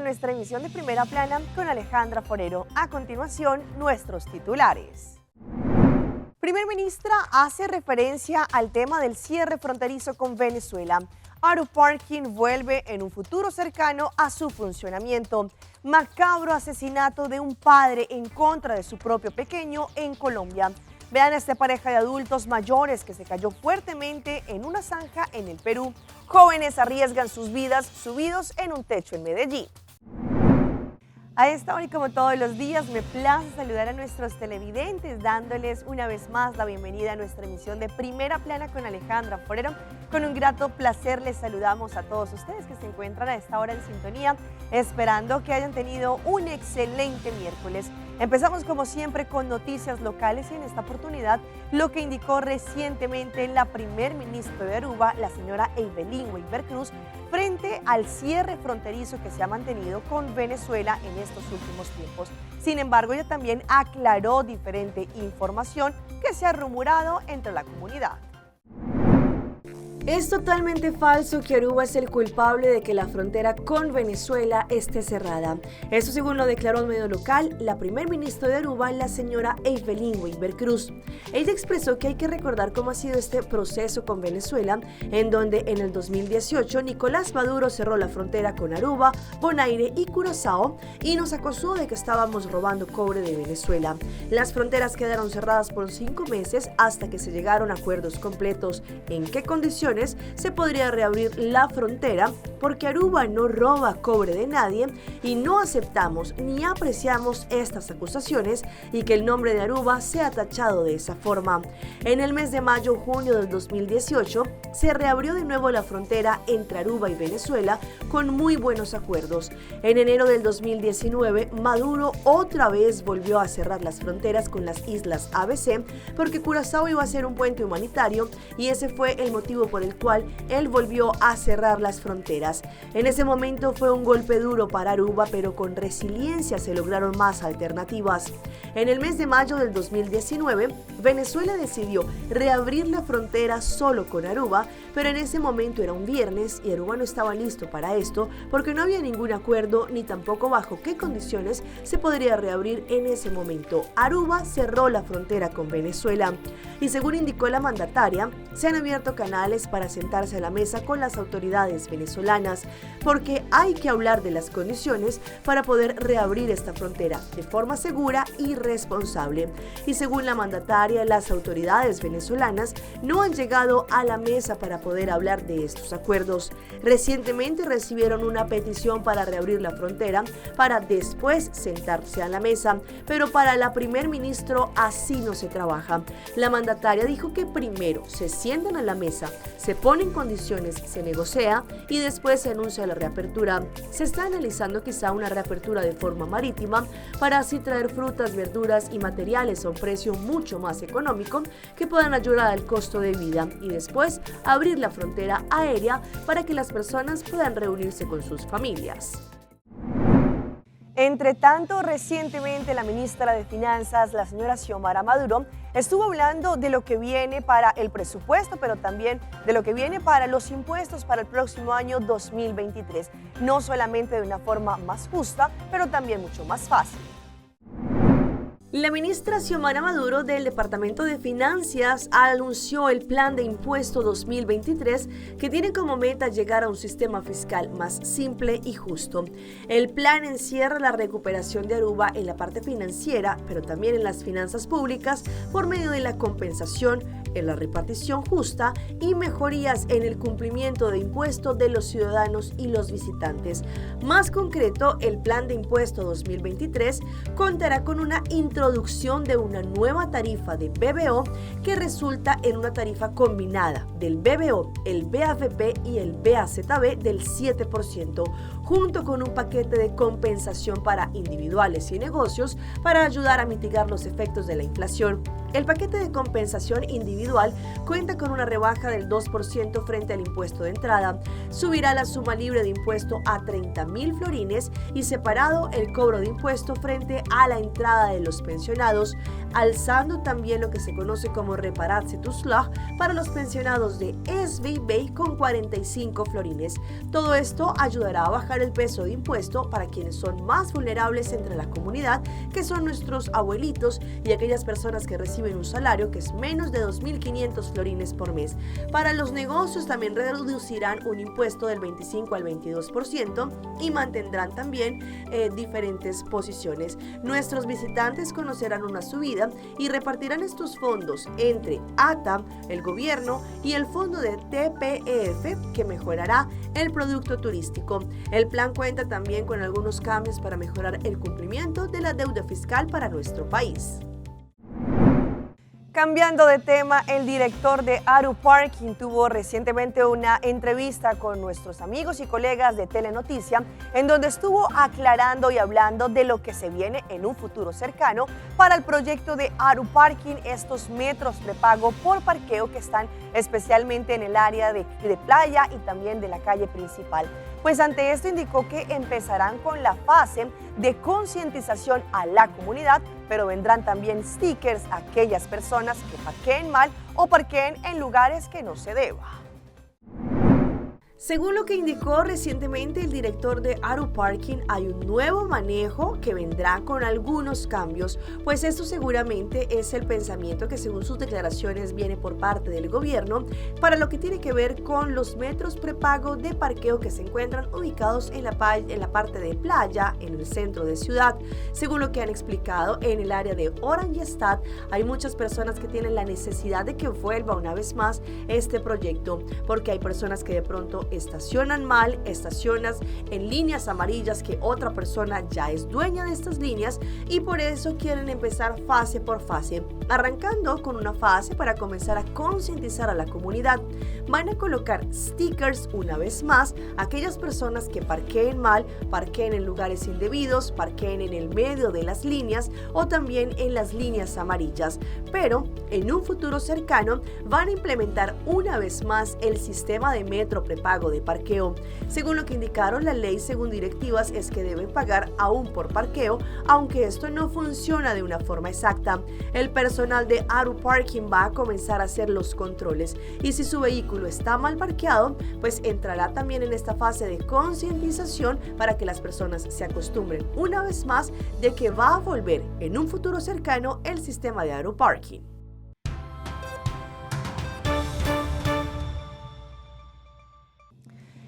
nuestra emisión de Primera Plana con Alejandra Forero. A continuación, nuestros titulares. Primer ministra hace referencia al tema del cierre fronterizo con Venezuela. Aruparking vuelve en un futuro cercano a su funcionamiento. Macabro asesinato de un padre en contra de su propio pequeño en Colombia. Vean a esta pareja de adultos mayores que se cayó fuertemente en una zanja en el Perú. Jóvenes arriesgan sus vidas subidos en un techo en Medellín. A esta hora y como todos los días me place saludar a nuestros televidentes dándoles una vez más la bienvenida a nuestra emisión de Primera Plana con Alejandra Forero. Con un grato placer les saludamos a todos ustedes que se encuentran a esta hora en sintonía, esperando que hayan tenido un excelente miércoles. Empezamos como siempre con noticias locales y en esta oportunidad lo que indicó recientemente la primer ministra de Aruba, la señora Evelyn Wever Cruz, frente al cierre fronterizo que se ha mantenido con Venezuela en estos últimos tiempos. Sin embargo, ella también aclaró diferente información que se ha rumorado entre la comunidad. Es totalmente falso que Aruba es el culpable de que la frontera con Venezuela esté cerrada. Eso según lo declaró un medio local la primer ministra de Aruba, la señora Evelyn Wever Cruz. Ella expresó que hay que recordar cómo ha sido este proceso con Venezuela, en donde en el 2018 Nicolás Maduro cerró la frontera con Aruba, Bonaire y Curazao y nos acusó de que estábamos robando cobre de Venezuela. Las fronteras quedaron cerradas por 5 meses hasta que se llegaron a acuerdos completos en qué condiciones se podría reabrir la frontera, porque Aruba no roba cobre de nadie y no aceptamos ni apreciamos estas acusaciones y que el nombre de Aruba sea tachado de esa forma. En el mes de mayo-junio del 2018 se reabrió de nuevo la frontera entre Aruba y Venezuela con muy buenos acuerdos. En enero del 2019, Maduro otra vez volvió a cerrar las fronteras con las islas ABC porque Curazao iba a ser un puente humanitario y ese fue el motivo por el cual él volvió a cerrar las fronteras. En ese momento fue un golpe duro para Aruba, pero con resiliencia se lograron más alternativas. En el mes de mayo del 2019, Venezuela decidió reabrir la frontera solo con Aruba, pero en ese momento era un viernes y Aruba no estaba listo para esto porque no había ningún acuerdo ni tampoco bajo qué condiciones se podría reabrir en ese momento. Aruba cerró la frontera con Venezuela y, según indicó la mandataria, se han abierto canales para sentarse a la mesa con las autoridades venezolanas porque hay que hablar de las condiciones para poder reabrir esta frontera de forma segura y responsable. Y según la mandataria, las autoridades venezolanas no han llegado a la mesa para poder hablar de estos acuerdos. Recientemente recibieron una petición para reabrir la frontera para después sentarse a la mesa, pero para la primer ministro así no se trabaja. La mandataria dijo que primero se sientan a la mesa, se ponen condiciones, se negocia y después se anuncia la reapertura. Se está analizando quizá una reapertura de forma marítima para así traer frutas, verduras y materiales a un precio mucho más económico que puedan ayudar al costo de vida y después abrir la frontera aérea para que las personas puedan reunirse con sus familias. Entre tanto, recientemente la ministra de Finanzas, la señora Xiomara Maduro, estuvo hablando de lo que viene para el presupuesto, pero también de lo que viene para los impuestos para el próximo año 2023. No solamente de una forma más justa, pero también mucho más fácil. La ministra Xiomara Maduro del Departamento de Finanzas anunció el Plan de Impuesto 2023, que tiene como meta llegar a un sistema fiscal más simple y justo. El plan encierra la recuperación de Aruba en la parte financiera, pero también en las finanzas públicas por medio de la compensación, en la repartición justa y mejorías en el cumplimiento de impuestos de los ciudadanos y los visitantes. Más concreto, el Plan de Impuesto 2023 contará con una introducción de una nueva tarifa de BBO que resulta en una tarifa combinada del BBO, el BAVP y el BAZB del 7%, junto con un paquete de compensación para individuales y negocios para ayudar a mitigar los efectos de la inflación. El paquete de compensación individual cuenta con una rebaja del 2% frente al impuesto de entrada, subirá la suma libre de impuesto a 30.000 florines y separado el cobro de impuesto frente a la entrada de los pensionados, alzando también lo que se conoce como reparatietoeslag para los pensionados de SVB con 45 florines. Todo esto ayudará a bajar el peso de impuesto para quienes son más vulnerables entre la comunidad, que son nuestros abuelitos y aquellas personas que reciben un salario que es menos de 2.500 florines por mes. Para los negocios también reducirán un impuesto del 25 al 22% y mantendrán también diferentes posiciones. Nuestros visitantes conocerán una subida y repartirán estos fondos entre ATA, el gobierno y el fondo de TPEF, que mejorará el producto turístico. El plan cuenta también con algunos cambios para mejorar el cumplimiento de la deuda fiscal para nuestro país. Cambiando de tema, el director de Aru Parking tuvo recientemente una entrevista con nuestros amigos y colegas de Telenoticia, en donde estuvo aclarando y hablando de lo que se viene en un futuro cercano para el proyecto de Aru Parking, estos metros prepago por parqueo que están especialmente en el área de playa y también de la calle principal. Pues ante esto indicó que empezarán con la fase de concientización a la comunidad, pero vendrán también stickers a aquellas personas que parqueen mal o parqueen en lugares que no se deba. Según lo que indicó recientemente el director de Aru Parking, hay un nuevo manejo que vendrá con algunos cambios, pues esto seguramente es el pensamiento que según sus declaraciones viene por parte del gobierno para lo que tiene que ver con los metros prepago de parqueo que se encuentran ubicados en la parte de playa, en el centro de ciudad. Según lo que han explicado, en el área de Oranjestad hay muchas personas que tienen la necesidad de que vuelva una vez más este proyecto, porque hay personas que de pronto estacionan mal, estacionas en líneas amarillas que otra persona ya es dueña de estas líneas y por eso quieren empezar fase por fase, arrancando con una fase para comenzar a concientizar a la comunidad. Van a colocar stickers una vez más a aquellas personas que parqueen mal, parqueen en lugares indebidos, parqueen en el medio de las líneas o también en las líneas amarillas, pero en un futuro cercano van a implementar una vez más el sistema de metro prepago de parqueo. Según lo que indicaron, la ley según directivas es que deben pagar aún por parqueo, aunque esto no funciona de una forma exacta. El personal de Aru Parking va a comenzar a hacer los controles y si su vehículo está mal parqueado, pues entrará también en esta fase de concientización para que las personas se acostumbren una vez más de que va a volver en un futuro cercano el sistema de Aru Parking.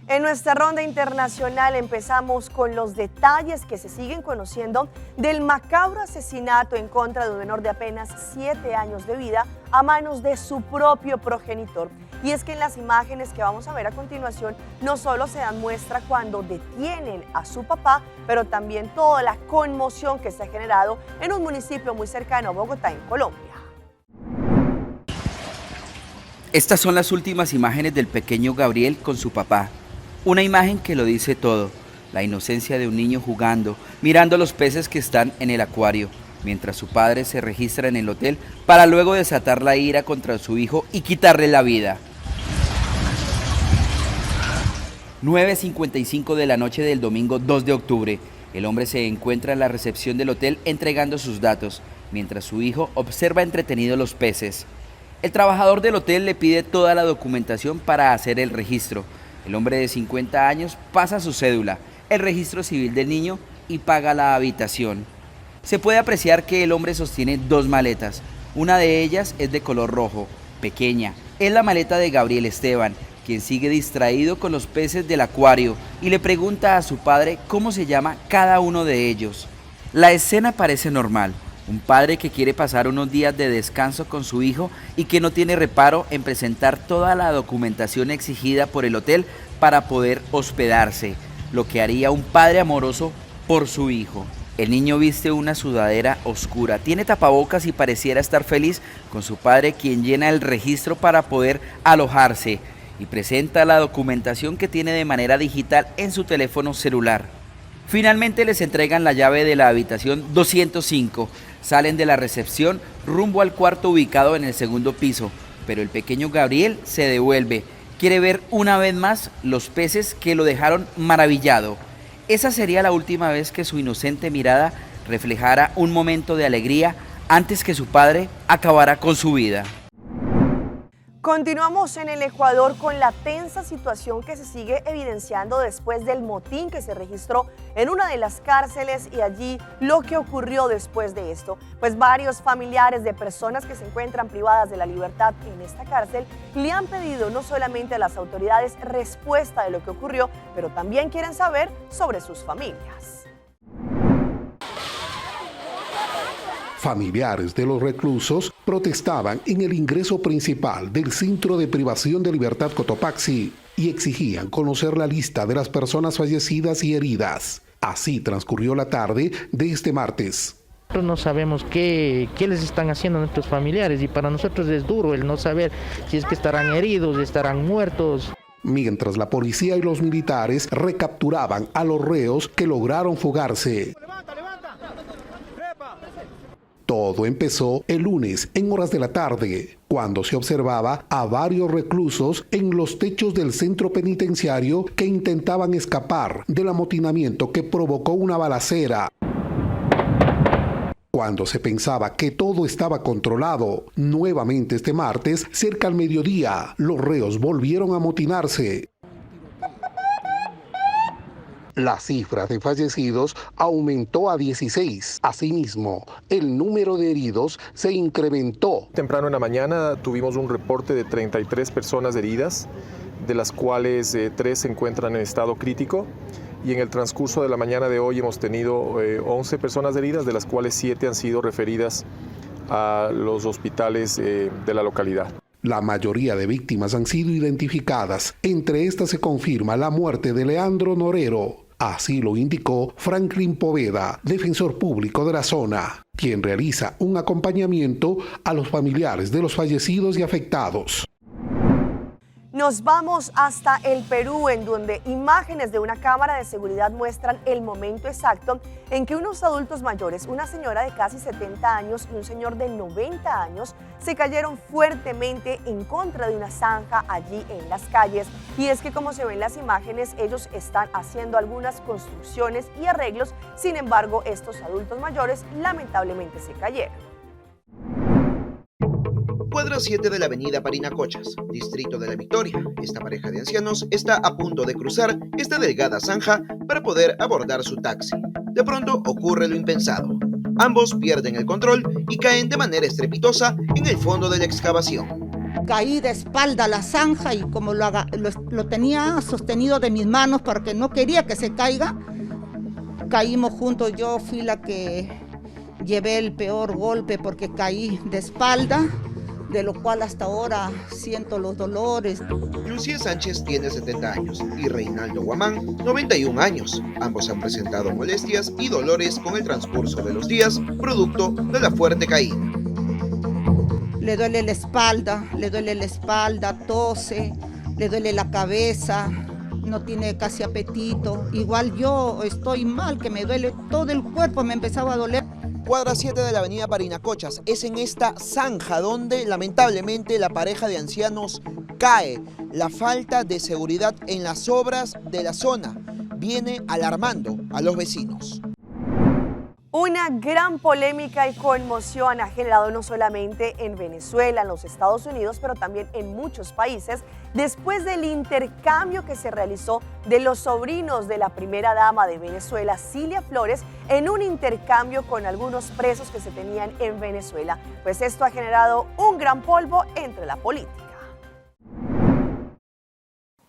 En nuestra ronda internacional empezamos con los detalles que se siguen conociendo del macabro asesinato en contra de un menor de apenas 7 años de vida a manos de su propio progenitor. Y es que en las imágenes que vamos a ver a continuación no solo se dan muestra cuando detienen a su papá, pero también toda la conmoción que se ha generado en un municipio muy cercano a Bogotá, en Colombia. Estas son las últimas imágenes del pequeño Gabriel con su papá. Una imagen que lo dice todo, la inocencia de un niño jugando, mirando los peces que están en el acuario, mientras su padre se registra en el hotel para luego desatar la ira contra su hijo y quitarle la vida. 9:55 de la noche del domingo 2 de octubre. El hombre se encuentra en la recepción del hotel entregando sus datos, mientras su hijo observa entretenido los peces. El trabajador del hotel le pide toda la documentación para hacer el registro. El hombre de 50 años pasa su cédula, el registro civil del niño y paga la habitación. Se puede apreciar que el hombre sostiene dos maletas. Una de ellas es de color rojo, pequeña. Es la maleta de Gabriel Esteban, quien sigue distraído con los peces del acuario y le pregunta a su padre cómo se llama cada uno de ellos. La escena parece normal. Un padre que quiere pasar unos días de descanso con su hijo y que no tiene reparo en presentar toda la documentación exigida por el hotel para poder hospedarse, lo que haría un padre amoroso por su hijo. El niño viste una sudadera oscura, tiene tapabocas y pareciera estar feliz con su padre, quien llena el registro para poder alojarse y presenta la documentación que tiene de manera digital en su teléfono celular. Finalmente les entregan la llave de la habitación 205. Salen de la recepción rumbo al cuarto ubicado en el segundo piso, pero el pequeño Gabriel se devuelve. Quiere ver una vez más los peces que lo dejaron maravillado. Esa sería la última vez que su inocente mirada reflejara un momento de alegría antes que su padre acabara con su vida. Continuamos en el Ecuador con la tensa situación que se sigue evidenciando después del motín que se registró en una de las cárceles y allí lo que ocurrió después de esto. Pues varios familiares de personas que se encuentran privadas de la libertad en esta cárcel le han pedido no solamente a las autoridades respuesta de lo que ocurrió, pero también quieren saber sobre sus familias. Familiares de los reclusos protestaban en el ingreso principal del Centro de Privación de Libertad Cotopaxi y exigían conocer la lista de las personas fallecidas y heridas. Así transcurrió la tarde de este martes. Nosotros no sabemos qué les están haciendo a nuestros familiares y para nosotros es duro el no saber si es que estarán heridos, estarán muertos. Mientras la policía y los militares recapturaban a los reos que lograron fugarse. Todo empezó el lunes en horas de la tarde, cuando se observaba a varios reclusos en los techos del centro penitenciario que intentaban escapar del amotinamiento que provocó una balacera. Cuando se pensaba que todo estaba controlado, nuevamente este martes, cerca al mediodía, los reos volvieron a amotinarse. La cifra de fallecidos aumentó a 16. Asimismo, el número de heridos se incrementó. Temprano en la mañana tuvimos un reporte de 33 personas heridas, de las cuales 3 se encuentran en estado crítico. Y en el transcurso de la mañana de hoy hemos tenido 11 personas heridas, de las cuales 7 han sido referidas a los hospitales de la localidad. La mayoría de víctimas han sido identificadas. Entre estas se confirma la muerte de Leandro Norero. Así lo indicó Franklin Poveda, defensor público de la zona, quien realiza un acompañamiento a los familiares de los fallecidos y afectados. Nos vamos hasta el Perú, en donde imágenes de una cámara de seguridad muestran el momento exacto en que unos adultos mayores, una señora de casi 70 años y un señor de 90 años, se cayeron fuertemente en contra de una zanja allí en las calles. Y es que, como se ven las imágenes, ellos están haciendo algunas construcciones y arreglos. Sin embargo, estos adultos mayores lamentablemente se cayeron. Cuadra 7 de la avenida Parinacochas, distrito de La Victoria. Esta pareja de ancianos está a punto de cruzar esta delgada zanja para poder abordar su taxi. De pronto ocurre lo impensado. Ambos pierden el control y caen de manera estrepitosa en el fondo de la excavación. Caí de espalda a la zanja y como lo tenía sostenido de mis manos porque no quería que se caiga, caímos juntos. Yo fui la que llevé el peor golpe porque caí de espalda, de lo cual hasta ahora siento los dolores. Lucía Sánchez tiene 70 años y Reinaldo Guamán, 91 años. Ambos han presentado molestias y dolores con el transcurso de los días, producto de la fuerte caída. Le duele la espalda, le duele la espalda, tose, le duele la cabeza, no tiene casi apetito. Igual yo estoy mal, que me duele todo el cuerpo, me empezaba a doler. Cuadra 7 de la avenida Parinacochas. Es en esta zanja donde lamentablemente la pareja de ancianos cae. La falta de seguridad en las obras de la zona viene alarmando a los vecinos. Una gran polémica y conmoción ha generado no solamente en Venezuela, en los Estados Unidos, pero también en muchos países, después del intercambio que se realizó de los sobrinos de la primera dama de Venezuela, Cilia Flores, en un intercambio con algunos presos que se tenían en Venezuela. Pues esto ha generado un gran polvo entre la política.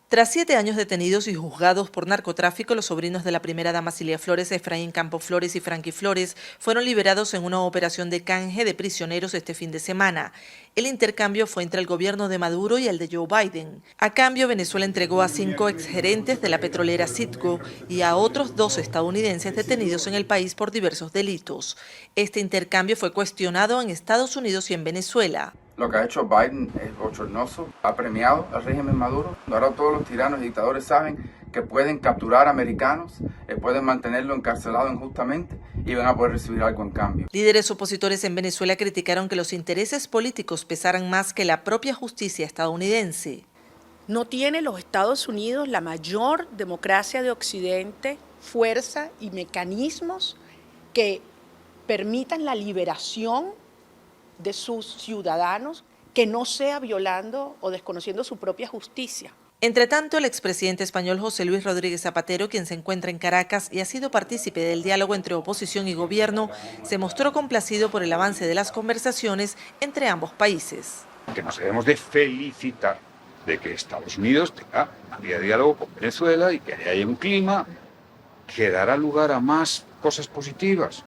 Tras 7 años detenidos y juzgados por narcotráfico, los sobrinos de la primera dama Cilia Flores, Efraín Campo Flores y Frankie Flores, fueron liberados en una operación de canje de prisioneros este fin de semana. El intercambio fue entre el gobierno de Maduro y el de Joe Biden. A cambio, Venezuela entregó a 5 exgerentes de la petrolera Citgo y a otros 2 estadounidenses detenidos en el país por diversos delitos. Este intercambio fue cuestionado en Estados Unidos y en Venezuela. Lo que ha hecho Biden es bochornoso, ha premiado al régimen Maduro. Ahora todos los tiranos y dictadores saben que pueden capturar americanos, eh, pueden mantenerlo encarcelado injustamente y van a poder recibir algo en cambio. Líderes opositores en Venezuela criticaron que los intereses políticos pesaran más que la propia justicia estadounidense. ¿No tiene los Estados Unidos la mayor democracia de Occidente, fuerza y mecanismos que permitan la liberación de sus ciudadanos que no sea violando o desconociendo su propia justicia? Entre tanto, el expresidente español José Luis Rodríguez Zapatero, quien se encuentra en Caracas y ha sido partícipe del diálogo entre oposición y gobierno, se mostró complacido por el avance de las conversaciones entre ambos países. Que nos debemos de felicitar de que Estados Unidos tenga una vía de diálogo con Venezuela y que haya un clima que dará lugar a más cosas positivas.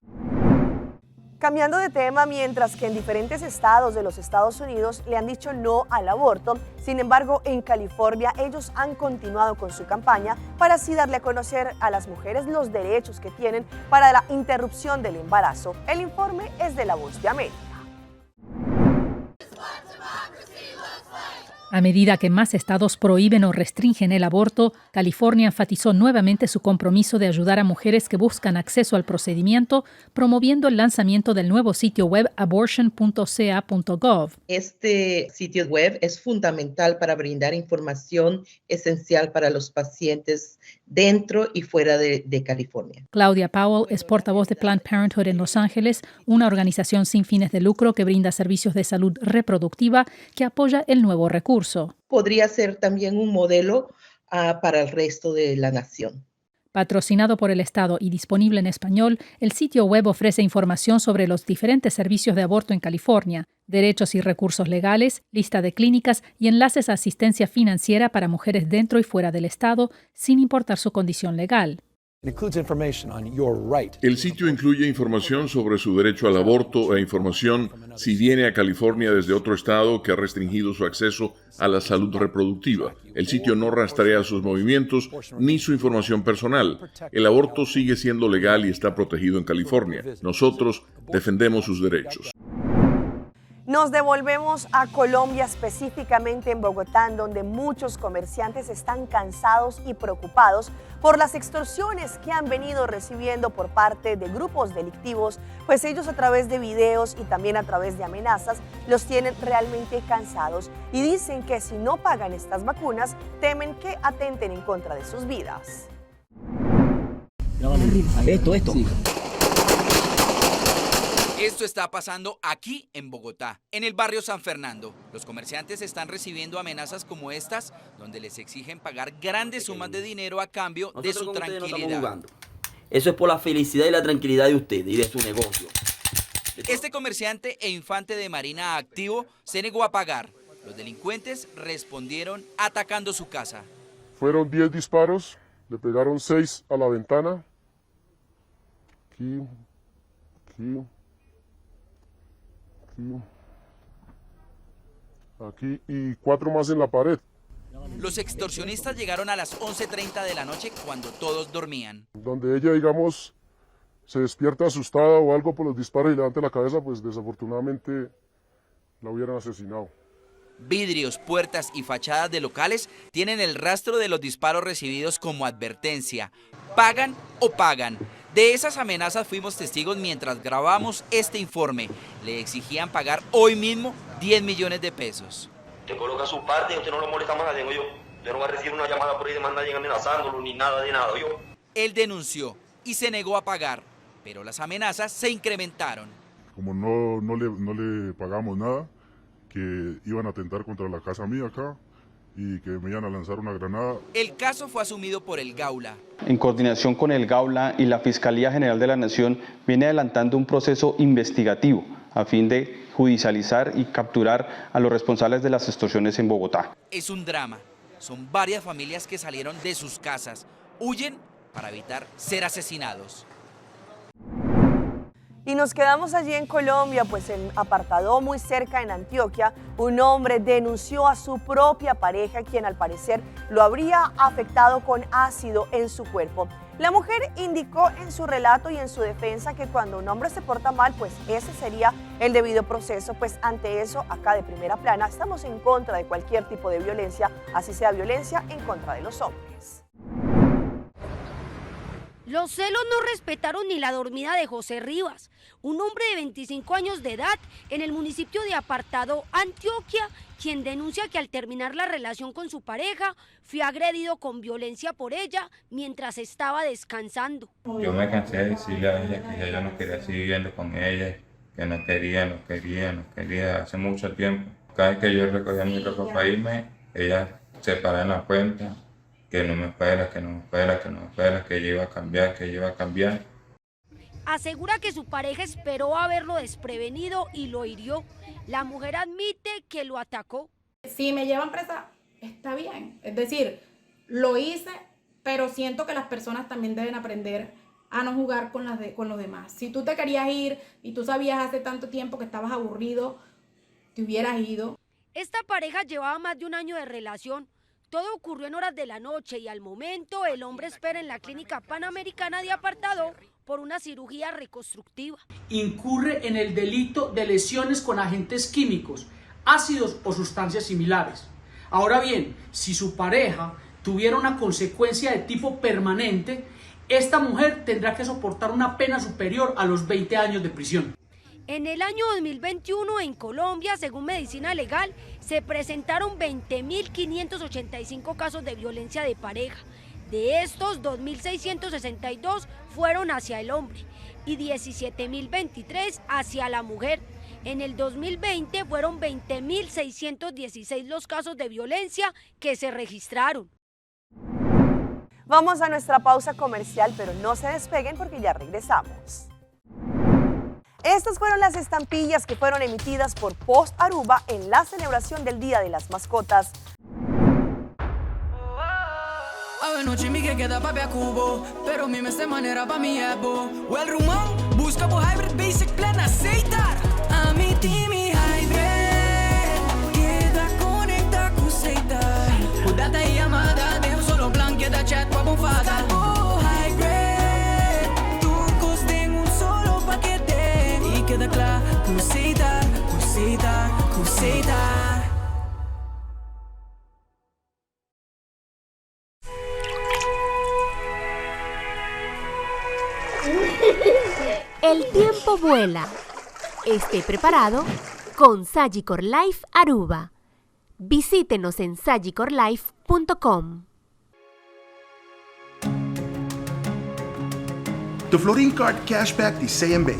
Cambiando de tema, mientras que en diferentes estados de los Estados Unidos le han dicho no al aborto, sin embargo, en California ellos han continuado con su campaña para así darle a conocer a las mujeres los derechos que tienen para la interrupción del embarazo. El informe es de La Voz de América. A medida que más estados prohíben o restringen el aborto, California enfatizó nuevamente su compromiso de ayudar a mujeres que buscan acceso al procedimiento, promoviendo el lanzamiento del nuevo sitio web abortion.ca.gov. Este sitio web es fundamental para brindar información esencial para los pacientes dentro y fuera de, de California. Claudia Powell es portavoz de Planned Parenthood en Los Ángeles, una organización sin fines de lucro que brinda servicios de salud reproductiva que apoya el nuevo recurso. Podría ser también un modelo para el resto de la nación. Patrocinado por el Estado y disponible en español, el sitio web ofrece información sobre los diferentes servicios de aborto en California, derechos y recursos legales, lista de clínicas y enlaces a asistencia financiera para mujeres dentro y fuera del Estado, sin importar su condición legal. El sitio incluye información sobre su derecho al aborto e información si viene a California desde otro estado que ha restringido su acceso a la salud reproductiva. El sitio no rastrea sus movimientos ni su información personal. El aborto sigue siendo legal y está protegido en California. Nosotros defendemos sus derechos. Nos devolvemos a Colombia, específicamente en Bogotá, en donde muchos comerciantes están cansados y preocupados por las extorsiones que han venido recibiendo por parte de grupos delictivos, pues ellos a través de videos y también a través de amenazas los tienen realmente cansados y dicen que si no pagan estas vacunas, temen que atenten en contra de sus vidas. Esto, esto. Esto está pasando aquí en Bogotá, en el barrio San Fernando. Los comerciantes están recibiendo amenazas como estas, donde les exigen pagar grandes sumas de dinero a cambio de su Nosotros con ustedes no estamos tranquilidad. jugando. Eso es por la felicidad y la tranquilidad de ustedes y de su negocio. Este comerciante e infante de Marina activo se negó a pagar. Los delincuentes respondieron atacando su casa. Fueron 10 disparos, le pegaron 6 a la ventana. Aquí, aquí, aquí, aquí y 4 más en la pared. Los extorsionistas llegaron a las 11:30 de la noche cuando todos dormían. Donde ella, digamos, se despierta asustada o algo por los disparos y levanta la cabeza, pues desafortunadamente la hubieran asesinado. Vidrios, puertas y fachadas de locales tienen el rastro de los disparos recibidos como advertencia. Pagan o pagan. De esas amenazas fuimos testigos mientras grabamos este informe. Le exigían pagar hoy mismo 10 millones de pesos. Usted coloca su parte y usted no lo molesta más a nadie, yo. Usted no va a recibir una llamada por ahí de más nadie amenazándolo ni nada de nada, yo. Él denunció y se negó a pagar, pero las amenazas se incrementaron. Como no le pagamos nada, que iban a atentar contra la casa mía acá y que me iban a lanzar una granada. El caso fue asumido por el Gaula. En coordinación con el Gaula y la Fiscalía General de la Nación, viene adelantando un proceso investigativo a fin de judicializar y capturar a los responsables de las extorsiones en Bogotá. Es un drama. Son varias familias que salieron de sus casas. Huyen para evitar ser asesinados. Y nos quedamos allí en Colombia, pues en Apartadó, muy cerca en Antioquia, un hombre denunció a su propia pareja, quien al parecer lo habría afectado con ácido en su cuerpo. La mujer indicó en su relato y en su defensa que cuando un hombre se porta mal, pues ese sería el debido proceso, pues ante eso, acá de primera plana, estamos en contra de cualquier tipo de violencia, así sea violencia en contra de los hombres. Los celos no respetaron ni la dormida de José Rivas, un hombre de 25 años de edad en el municipio de Apartadó, Antioquia, quien denuncia que al terminar la relación con su pareja fue agredido con violencia por ella mientras estaba descansando. Yo me cansé de decirle a ella que ya yo no quería seguir viviendo con ella, que no quería, no quería, no quería, hace mucho tiempo. Cada vez que yo recogía mi ropa para irme, ella se paraba en la puerta, que no me fuera, que no me fuera, que no me fuera, que ella iba a cambiar, que ella iba a cambiar. Asegura que su pareja esperó haberlo desprevenido y lo hirió. La mujer admite que lo atacó. Si me llevan presa, está bien. Es decir, lo hice, pero siento que las personas también deben aprender a no jugar con, las de, con los demás. Si tú te querías ir y tú sabías hace tanto tiempo que estabas aburrido, te hubieras ido. Esta pareja llevaba más de un año de relación. Todo ocurrió en horas de la noche y al momento el hombre espera en la clínica panamericana de Apartadó por una cirugía reconstructiva. Incurre en el delito de lesiones con agentes químicos, ácidos o sustancias similares. Ahora bien, si su pareja tuviera una consecuencia de tipo permanente, esta mujer tendrá que soportar una pena superior a los 20 años de prisión. En el año 2021 en Colombia, según Medicina Legal, se presentaron 20.585 casos de violencia de pareja. De estos, 2.662 fueron hacia el hombre y 17.023 hacia la mujer. En el 2020 fueron 20.616 los casos de violencia que se registraron. Vamos a nuestra pausa comercial, pero no se despeguen porque ya regresamos. Estas fueron las estampillas que fueron emitidas por Post Aruba en la celebración del Día de las Mascotas. El tiempo vuela. Esté preparado con Sagicor Life Aruba. Visítenos en sagicorlife.com. The Florin Card Cashback di CMB.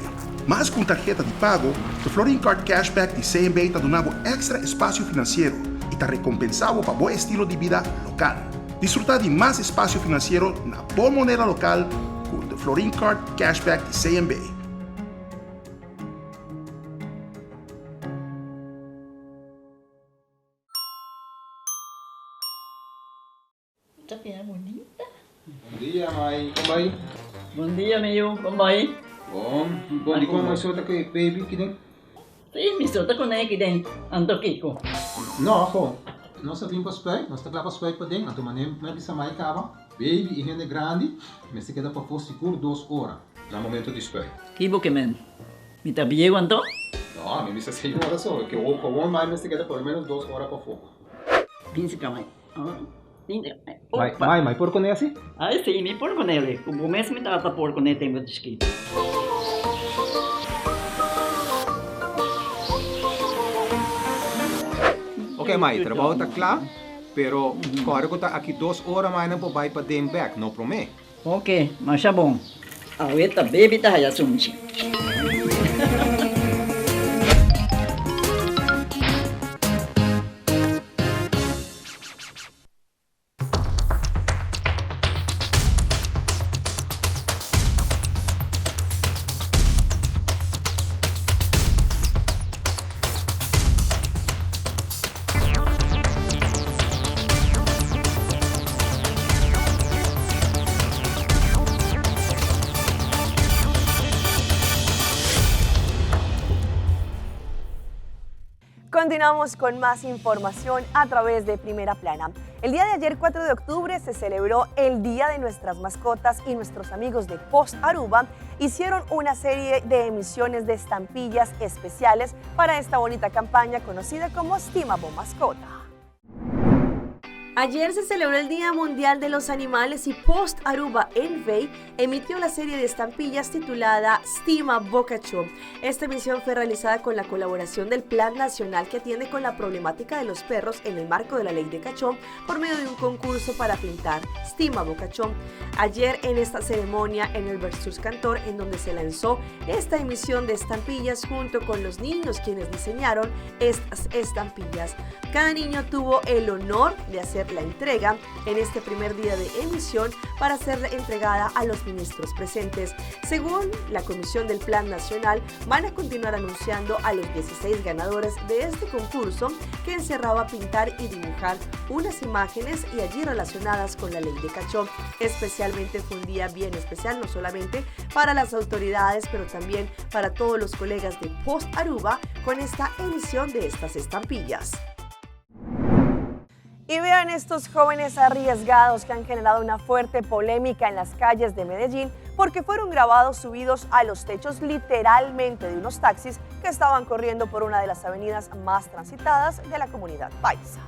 Mas ku un tarheta di pago, The Florin Card Cashback di CMB ta duna bo èkstra espasio finansiero i ta rekompensá bo pa bo estilo di bida lokal. Disfrutá di mas espasio finansiero na bo moneda lokal ku The Florin Card Cashback di CMB. Ta bira bonita. Bon dia, mai. Kon bai? Bon dia, mi yu. Kon bai? Bon. Bon, dikon mai so ta ku e baby kiden? Si, mi so ta ku ne kiden. Anto kiko? No, ho. Nos a bin pa spuit. Nos ta kla pa spuit paden. Anto manera mi a bisa mai kaba, baby i hende grandi mester keda pafó sigur dos ora na momento di spuit. Kibo ke men? Mi ta bieu anto? No, mi bisa seis ora so. Ke gewoon mai mester keda por lo menos dos ora pafó. Bin si ka mai. Mai, mai, mai por kuné asi? Ai si, mi por kuné li. Ku bo mes mi tata por kuné tempu di chikitu. Ok mai, trabou ta kla, pero kòrda ku ta aki dos ora mai nan por bai paden bèk, no promé. Ok, masha bon. Awe ta baby ta haya sunchi. Continuamos con más información a través de Primera Plana. El día de ayer, 4 de octubre, se celebró el Día de Nuestras Mascotas y nuestros amigos de Post Aruba hicieron una serie de emisiones de estampillas especiales para esta bonita campaña conocida como Stima Bo Mascota. Ayer se celebró el Día Mundial de los Animales y Post Aruba NV emitió la serie de estampillas titulada Stima Bocachó. Esta emisión fue realizada con la colaboración del Plan Nacional que atiende con la problemática de los perros en el marco de la Ley de Cachón por medio de un concurso para pintar Stima Bocachón. Ayer en esta ceremonia en el Versus Cantor, en donde se lanzó esta emisión de estampillas junto con los niños quienes diseñaron estas estampillas. Cada niño tuvo el honor de hacer la entrega en este primer día de emisión para ser entregada a los ministros presentes. Según la Comisión del Plan Nacional, van a continuar anunciando a los 16 ganadores de este concurso que encerraba pintar y dibujar unas imágenes y allí relacionadas con la ley de Cachó. Especialmente fue un día bien especial, no solamente para las autoridades, pero también para todos los colegas de Post Aruba con esta emisión de estas estampillas. Y vean estos jóvenes arriesgados que han generado una fuerte polémica en las calles de Medellín porque fueron grabados subidos a los techos literalmente de unos taxis que estaban corriendo por una de las avenidas más transitadas de la comunidad paisa.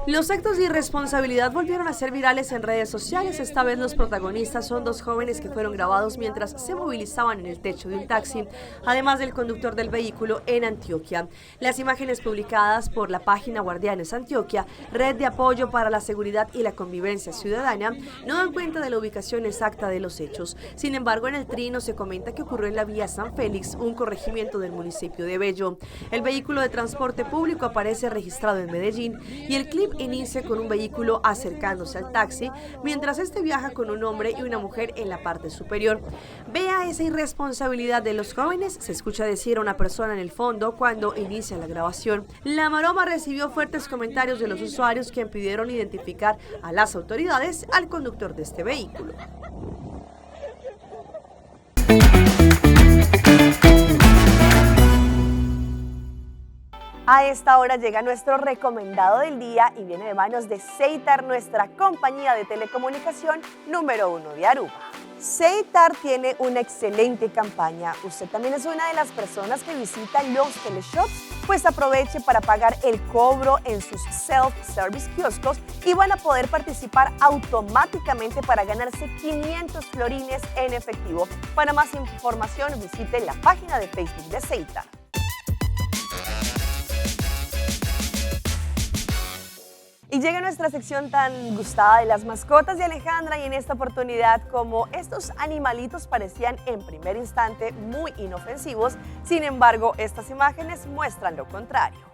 Los actos de irresponsabilidad volvieron a ser virales en redes sociales. Esta vez los protagonistas son dos jóvenes que fueron grabados mientras se movilizaban en el techo de un taxi, además del conductor del vehículo en Antioquia. Las imágenes publicadas por la página Guardianes Antioquia, red de apoyo para la seguridad y la convivencia ciudadana, no dan cuenta de la ubicación exacta de los hechos. Sin embargo, en el trino se comenta que ocurrió en la vía San Félix, un corregimiento del municipio de Bello. El vehículo de transporte público aparece registrado en Medellín y el clip inicia con un vehículo acercándose al taxi, mientras este viaja con un hombre y una mujer en la parte superior. Vea esa irresponsabilidad de los jóvenes, se escucha decir a una persona en el fondo cuando inicia la grabación. La maroma recibió fuertes comentarios de los usuarios quien pidieron identificar a las autoridades al conductor de este vehículo. A esta hora llega nuestro recomendado del día y viene de manos de Seitar, nuestra compañía de telecomunicación número 1 de Aruba. Seitar tiene una excelente campaña. Usted también es una de las personas que visita los teleshops, pues aproveche para pagar el cobro en sus self-service kioscos y van a poder participar automáticamente para ganarse 500 florines en efectivo. Para más información visite la página de Facebook de Seitar. Y llega nuestra sección tan gustada de las mascotas de Alejandra y en esta oportunidad, como estos animalitos parecían en primer instante muy inofensivos, sin embargo, estas imágenes muestran lo contrario.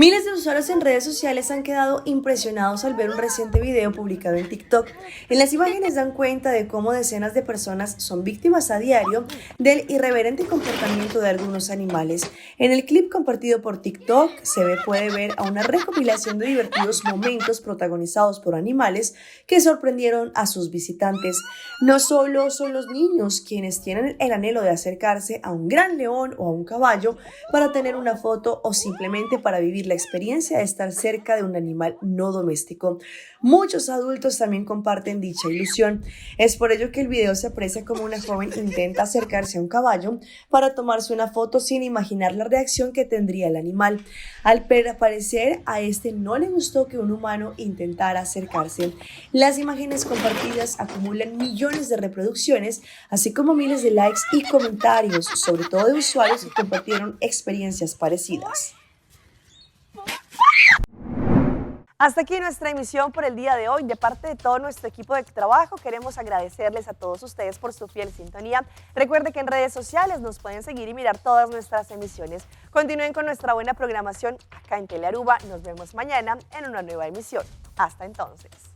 Miles de usuarios en redes sociales han quedado impresionados al ver un reciente video publicado en TikTok. En las imágenes dan cuenta de cómo decenas de personas son víctimas a diario del irreverente comportamiento de algunos animales. En el clip compartido por TikTok se puede ver a una recopilación de divertidos momentos protagonizados por animales que sorprendieron a sus visitantes. No solo son los niños quienes tienen el anhelo de acercarse a un gran león o a un caballo para tener una foto o simplemente para vivir la experiencia de estar cerca de un animal no doméstico. Muchos adultos también comparten dicha ilusión. Es por ello que el video se aprecia como una joven intenta acercarse a un caballo para tomarse una foto sin imaginar la reacción que tendría el animal. Al parecer, a este no le gustó que un humano intentara acercarse. Las imágenes compartidas acumulan millones de reproducciones, así como miles de likes y comentarios, sobre todo de usuarios que compartieron experiencias parecidas. Hasta aquí nuestra emisión por el día de hoy. De parte de todo nuestro equipo de trabajo, queremos agradecerles a todos ustedes por su fiel sintonía. Recuerde que en redes sociales nos pueden seguir y mirar todas nuestras emisiones. Continúen con nuestra buena programación acá en Telearuba. Nos vemos mañana en una nueva emisión. Hasta entonces.